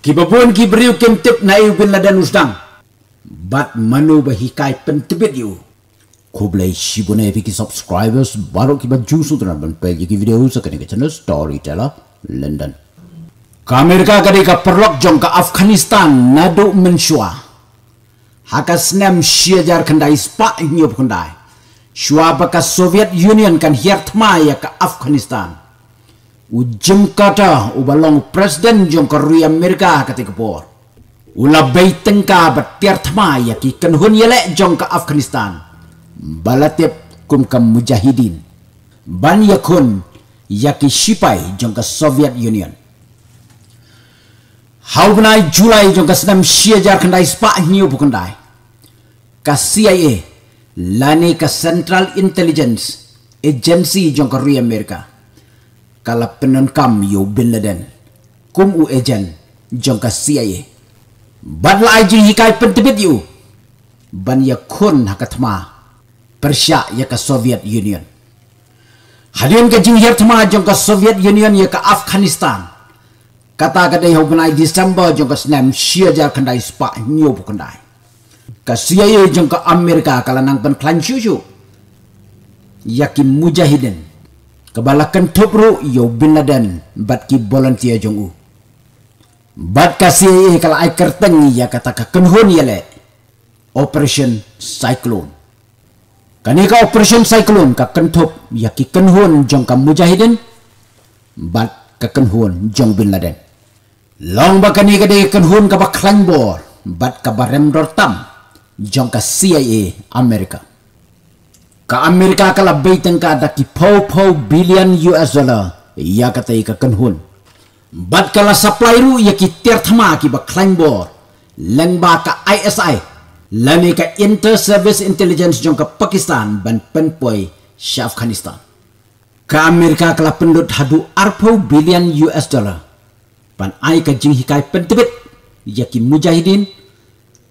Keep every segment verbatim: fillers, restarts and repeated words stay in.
Kiba bun ki briew kim tip na ei u Bin Laden u sdang bad mano ba hikai pyntbit ïa u. Khublei shibun ïa phi ki subscribers baroh kiba ju sngewtynnat ban peit ïa ki video sa kane ka channel Storyteller London. Ka Amerika ka dei ka paralok jong ka Afghanistan naduh mynshuwa. Ha ka snem shi hajar khyndai spah hynñiewphew khyndai, shuwa ba ka Soviet Union kan hiar thma ïa ka Afghanistan, u Jim Carter uba long president jong ka ri Amerika ha katei ka por, u la bei tyngka bad tiar thma ïa ki kynhun ïaleh jong ka Afghanistan ba la tip kum ka Mujahideen ban ïakhun ïa ki shipai jong ka Soviet Union. Ha u bnai July jong ka snem shi hajar khyndai spah hynñiewphew khyndai, ka C I A lane ka Central Intelligence Agency jong ka ri Amerika ka la pyndonkam ïa u Bin Laden kum u agent jong ka C I A bad la ai jinghikai pyntbit ïa u ban ïakhun ha ka thma pyrshah ïa ka Soviet Union. Hadien ka jinghiar thma jong ka Soviet Union ïa ka Afghanistan, kata ka dei ha u bnai December jong ka snem shi hajar khyndai spah hynñiewphew khyndai, ka C I A jong ka Amerika ka la nang pynkhlaiñ shuh shuh ïa ki Mujahideen, kaba la kynthup ruh ïa u Bin Laden bad ki volunteer jong u. Bad ka C I A ka la ai kyrteng ïa kata ka kynhun ïaleh Operation Cyclone. Kane ka Operation Cyclone ka kynthup ïa ki kynhun jong ka Mujahideen bad ka kynhun jong Bin Laden. Long ba kane ka dei ka kynhun kaba khlaiñ bor bad kaba rem dor tam jong ka C I A Amerika. Ka Amerika ka la bei tyngka da ki phew phew billion U S dollar ïa katei ka kynhun bad ka la supply ruh ïa ki tiar thma kiba khlaiñ bor lyngba ka I S I lane ka Inter Service Intelligence jong ka Pakistan ban pynpoi sha Afghanistan. Ka Amerika ka la pynlut haduh arphew billion U S dollar ban ai ka jinghikai pyntbit ïa ki Mujahideen,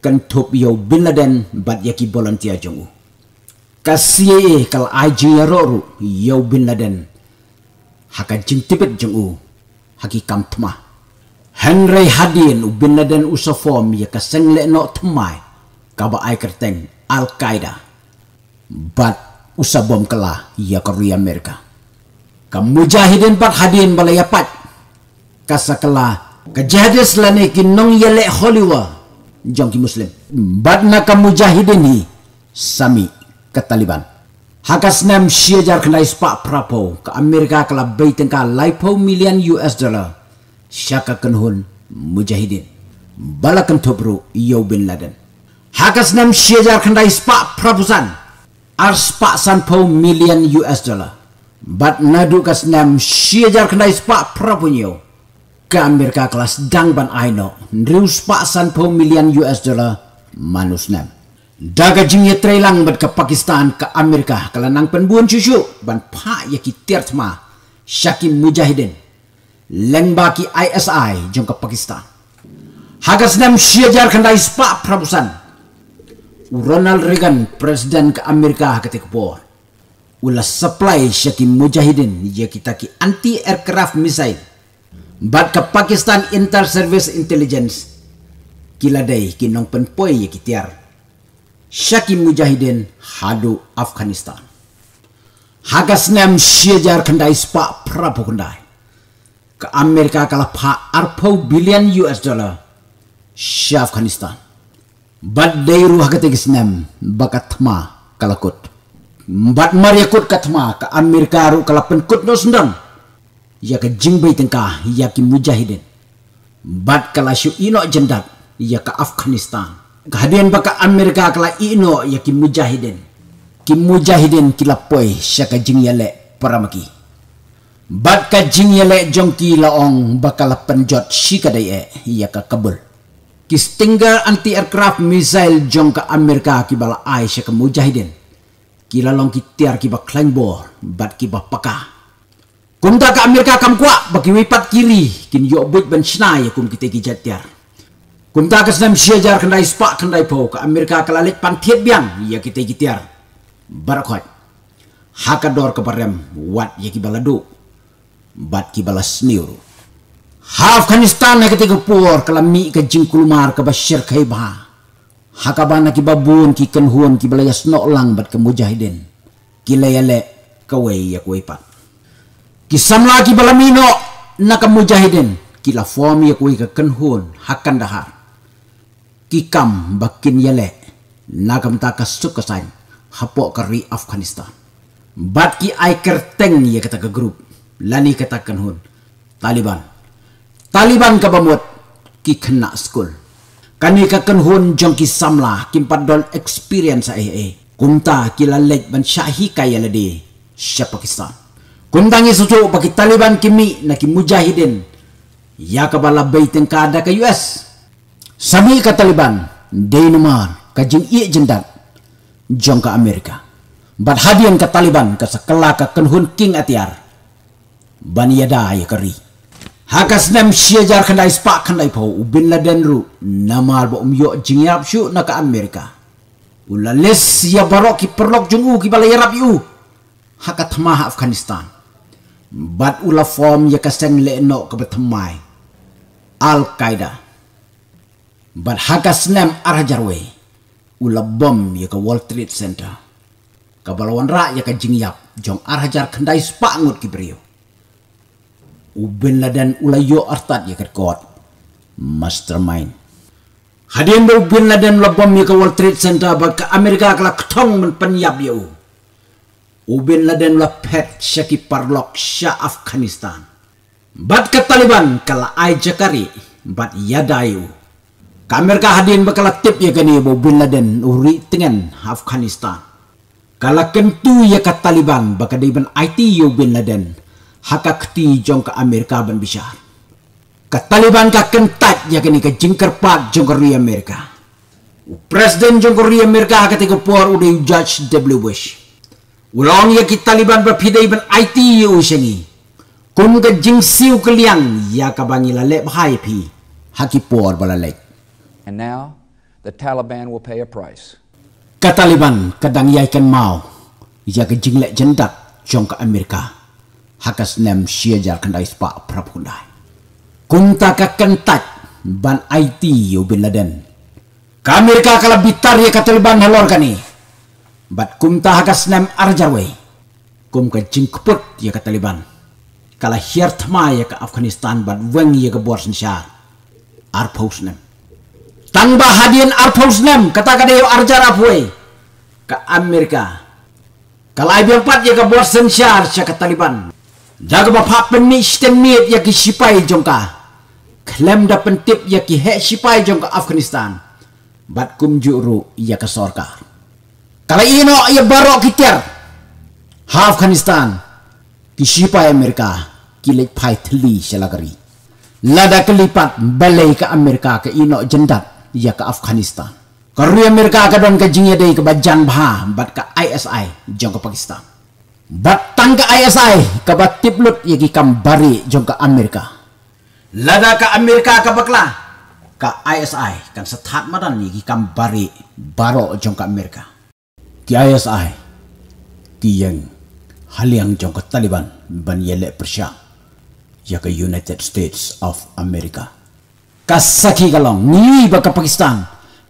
kynthup ïa u Bin Laden bad ïa ki volunteer jong u. Ka C I A ka la ai jingïaroh ruh ïa u Bin Laden ha ka jingtbit jong u ha ki kam thma. Hynrei hadien u Bin Laden u sa form ïa ka seng lehnoh thymmai kaba ai kyrteng Al Qaeda bad u sa bom kylla ïa ka ri Amerika. Ka Mujahideen pat hadien ba la ïapait, ka sa kylla ka jihadis lane ki nongïaleh holy war jong ki Muslim. Bad na ka Mujahideen hi sa mih ka Taliban. Ha ka snem shi hajar khyndai spah phraphew, ka Amerika ka la bei tyngka laiphew million U S dollar sha ka kynhun Mujahideen ba la kynthup ruh ïa u Bin Laden. Ha ka snem shi hajar khyndai spah phraphew san, ar spah sanphew million U S dollar. Bad naduh ka snem shi hajar khyndai spah phraphew hynñiew, ka Amerika ka la sdang ban ai noh hynriew spah sanphew million U S dollar man u snem. Da ka jingïatreilang bad ka Pakistan, ka Amerika ka la nang pynbun shuh shuh ban phah ïa ki tiar thma sha ki Mujahideen lyngba ki I S I jong ka Pakistan. Ha ka snem shi hajar khyndai spah phraphew san, u Ronald Reagan, president ka Amerika ha katei ka por, u la supply sha ki Mujahideen ïa kita ki anti-aircraft missile. Bad ka Pakistan Inter-Service Intelligence ki la dei ki nongpynpoi ïa ki tiar sha ki Mujahideen haduh Afghanistan. Ha ka snem shi hajar khyndai spah phraphew khyndai, ka Amerika ka la phah arphew billion U S dollar sha Afghanistan. Bad dei ruh ha katei ka snem ba ka thma ka la kut. Bad mar ïa kut ka thma, ka Amerika ruh ka la pynkut noh sdang ïa ka jingbei tyngka ïa ki Mujahideen. Bad ka la shu ïeh noh jyndat ïa ka Afghanistan. Ka hadien ba ka Amerika ka la ïeh noh ïa ki Mujahideen, ki Mujahideen ki la poi sha ka jingïaleh paramaki. Bad ka jingïaleh jong ki la ong ba ka la pynjot shikatdei eh ïa ka Kabul. Ki Stinger anti-aircraft missile jong ka Amerika kiba la ai sha ka Mujahideen ki la long ki tiar kiba khlaiñ bor bad kiba paka. Kumta ka Amerika kam kwah ba kiwei pat ki ri kin ïoh buit ban shna ïa kum kitei ki jait tiar. Kumta ka snem shi hajar khyndai spah khyndaiphew, ka Amerika ka la leit pan thied biang ïa kitei ki tiar baroh khoit ha ka dor kaba rem, wat ïa kiba la duh bad kiba la sniew ruh. Ha Afghanistan ha katei ka por ka la mih ka jingkulmar kaba shyrkhei bha, ha kaba na kiba bun ki kynhun kiba la ïasnoh lang bad ka mujahidin ki la ïaleh kawei ïa kawei pat. Ki samla kiba la mih noh na ka mujahidin ki la form ïa kawei ka kynhun ha Kandahar. Ki kam ba kin ïaleh na ka bynta ka suk ka saiñ hapoh ka ri Afghanistan. Bad ki ai kyrteng ïa kata ka group lane kata ka kynhun Taliban. Taliban kaba mut ki khynnah skul. Kane ka kynhun jong ki samla kim pat don experience ei ei. Kumta ki la leit ban shah hikai ïa lade sha Pakistan. Kumta ngi sngewthuh ba ki Taliban ki mih na ki mujahidin ïa kaba la bei tyngka da ka U S. Sa mih ka Taliban dei namar ka jingïeit jyndat jong ka Amerika. Bad hadien ka Taliban ka sa kylla ka kynhun king atiar ban ïada ïa ka ri. Ha ka snem shi hajar khyndai spah khyndai phew, u Bin Laden ruh namar ba um ïoh jingïarap shuh na ka Amerika, u la list ïa baroh ki paralok jong u kiba la ïarap ïa u ha ka thma ha Afghanistan. Bad u la form ïa ka seng lehnoh kaba thymmai, Al Qaeda. Bad ha ka snem ar hajar wei, u la bom ïa ka World Trade Center, kaba la wanrah ïa ka jingïap jong ar hajar khyndai spah ngut ki briew. U Bin Laden u la ïoh artat ïa ka kot mastermind. Hadien ba u Bin Laden u la bom ïa ka World Trade Center bad ka Amerika ka la kthong ban pynïap ïa u, u Bin Laden u la phet sha ki paralok sha Afghanistan. Bad ka Taliban ka la ai jaka rieh bad ïada ïa u. Ka Amerika hadien ba ka la tip ïa kane ba u Bin Laden u rieh tngen ha Afghanistan, ka la kyntu ïa ka Taliban ba ka dei ban aiti ïa u Bin Laden ha ka kti jong ka Amerika ban bishar. Ka Taliban ka kyntait ïa kane ka jingkyrpad jong ka ri Amerika. U president jong ka ri Amerika ha katei ka por u dei u George W Bush. U la ong ïa ki Taliban ba phi dei ban aiti ïa u sha ngi kum ka jingsiew kylliang ïa kaba ngi la leh bha ïa phi ha ki por ba la leit. And now, the Taliban will pay a price. Ka Taliban ka dang ïai kynmaw ïa ka jingleh jyndat jong ka Amerika ha ka snem shi hajar khyndai spah phra phew khyndai. Kumta ka kyntait ban aiti ïa u Bin Laden. Ka Amerika ka la bitar ïa ka Taliban halor kane. Bad kumta ha ka snem ar hajar wei, kum ka jingkput ïa ka Taliban, ka la hiar thma ïa ka Afghanistan bad weng ïa ka bor synshar arphew snem. Tang ba hadien arphew snem, kata ka dei ar hajar arphew wei, ka Amerika ka la ai biang pat ïa ka bor synshar sha ka Taliban da kaba phah pynmih shiteng miet ïa ki shipai jong ka, khlem da pyntip ïa ki heh shipai jong ka Afghanistan bad kumjuh ruh ïa ka sorkar. Ka la ïehnoh ïa baroh ki tiar ha Afghanistan. Ki shipai Amerika ki leit phai thylli sha la ka ri. Lada kylli pat balei ka Amerika ka ïehnoh jyndat ïa ka Afghanistan. Ka ri Amerika ka don ka jingïadei kaba jan bha bad ka I S I jong ka Pakistan. Bad tang ka I S I kaba tip lut ïa ki kam barieh jong ka Amerika. Lada ka Amerika ka bakla, ka I S I kan sa thad madan ïa ki kam barieh baroh jong ka Amerika. Ki I S I ki ïeng ha liang jong ka Taliban ban ïaleh pyrshah ïa ka United States of America. Ka sakhi ka long ngi ba ka Pakistan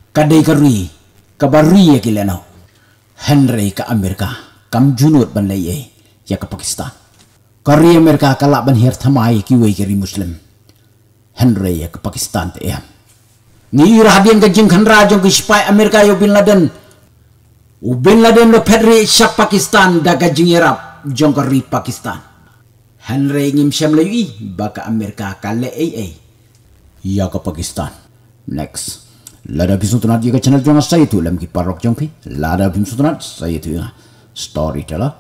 ka dei ka ri kaba ri ïa ki lehnoh. Hynrei ka Amerika kam ju nud ban leh ei ei ïa ka Pakistan. Ka ri Amerika ka lah ban hiar thma ïa kiwei ki ri Muslim. Hynrei ïa ka Pakistan te em. Ngi ïohi hadien ka jingkhynra jong ki shipai Amerika ïa u Bin Laden. U Bin Laden u la phet rieh sha Pakistan da ka jingïarap jong ka ri Pakistan. Hynrei ngim shym la ïohi ba ka Amerika ka leh ei ei ïa ka Pakistan. Next. Lada phi sngewtynnat ïa ka channel jong nga sa ïathuh lem ki paralok jong phi. Lada phim sngewtynnat sa ïathuh ïa nga. Storyteller.